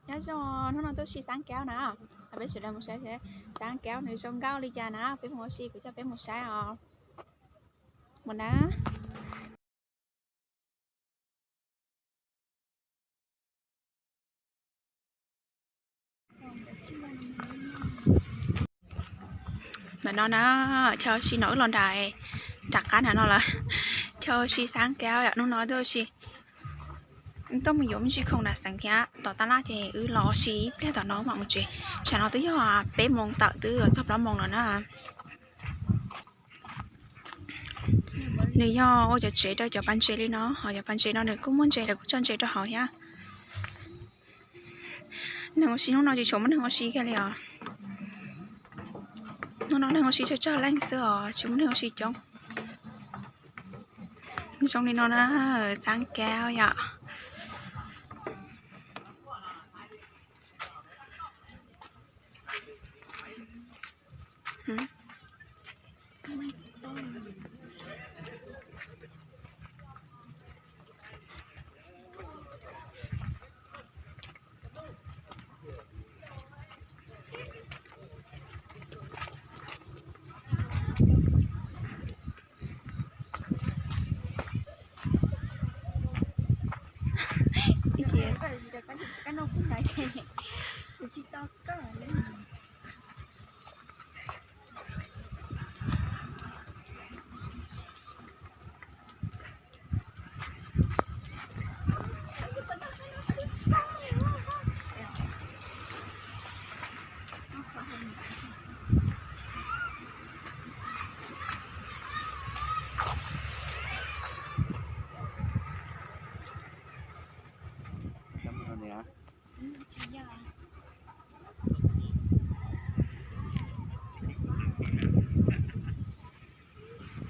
Nyob zoo, hnub no tuaj ua si Xav Kaub na. Peb sawv daws mus saib saib Xav Kaub nws zoo nkauj li cas na, peb mus ua si, kuv coj peb mus saib os. Mus na. Ntawm no na, chaw ua si no wb los nram, nram qab nram no lawm. Chaw ua si Xav Kaub yom, hnub no tuaj ua si, tuaj mus yuav me ntsis khoom nram xeev thiab tom tab laj ces wb los ua si ib pliag tom no mam mus tsev. Tsam no twb yog peb moos tawm twb yuav txog plaub moos lawm na. Nws yog ua cov tsev rau cov pas ntses li no, ho cov pas ntses no nws kuj muaj ntses, lawv kuj tso ntses rau hauv thiab. Neeg ua si hnub no tsis tshua muaj neeg ua si kiag li os. Hnub no neeg ua si tsawg tsawg leej xwb os, tsis muaj neeg ua si coob. Zoo li no na, Xav Kaub yom.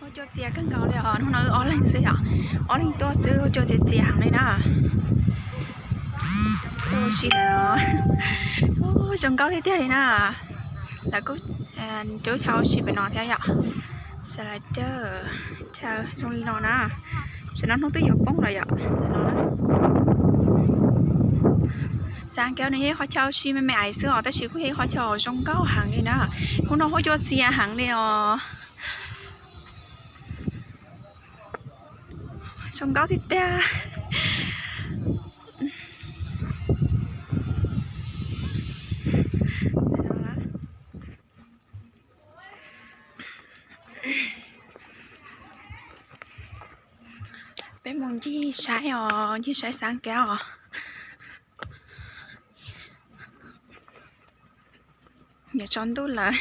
Huab cua txias kawg nkaus li os, hnub no wb ob leeg xwb yom, ob leeg tuaj xwb huab cua txias txias heev li na. Tuaj ua si no, zoo nkauj tiag tiag li na. Lawv kuj, cov chaw ua si pem no thiab yom. Slider, chaw zoo li no na. Tam no hnub twb yuav poob lawm yom. Xav Kaub nws yog ib qhov chaw ua si me me ais xwb os, tab sis kuj yog ib qhov chaw zoo nkauj heev li na. Hnub no huab cua txias heev li os. Zoo nkauj tiag tiag. Peb mus ncig saib os, ncig saib Xav Kaub os. Yuav tsaus ntuj lawm.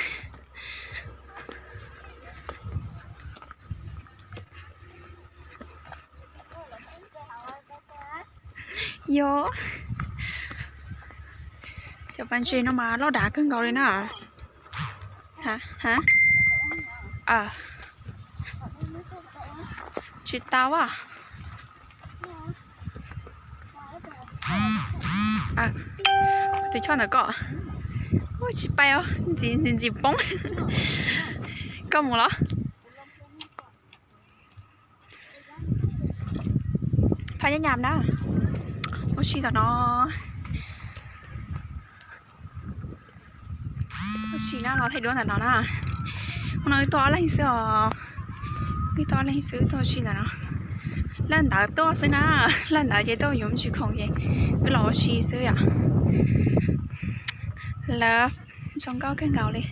Yog, cov pas ntses no mas loj dav kawg nkaus li na. Tsis tau a. Tus choj ntawm koj tsis pais os, ntxim ntxim ntxim poob. Koj mus los. Phaj nyab nyam na. Ua si tom no. Ua si na, los thaij duab ntawm no na. Hnub no wb tuaj ob leeg xwb os. Wb tuaj ob leeg xwb tuaj ua si ntawm no. Laj ntawd tuaj xwb na, laj ntawd ces tuaj yuav me ntsis khoom ces wb los ua si xwb yom. Lawv zoo nkauj kawg nkaus li.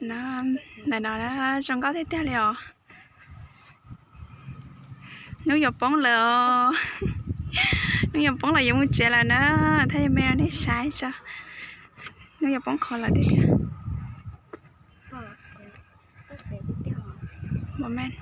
Ntawm no zoo nkauj tiag tiag li os. Hnub yuav poob lawm os. Hnub yuav poob lawm yuav mus tsev lawm na. Thaij me nej saib tso. Hnub yuav poob qho lawm tiag tiag. Moment.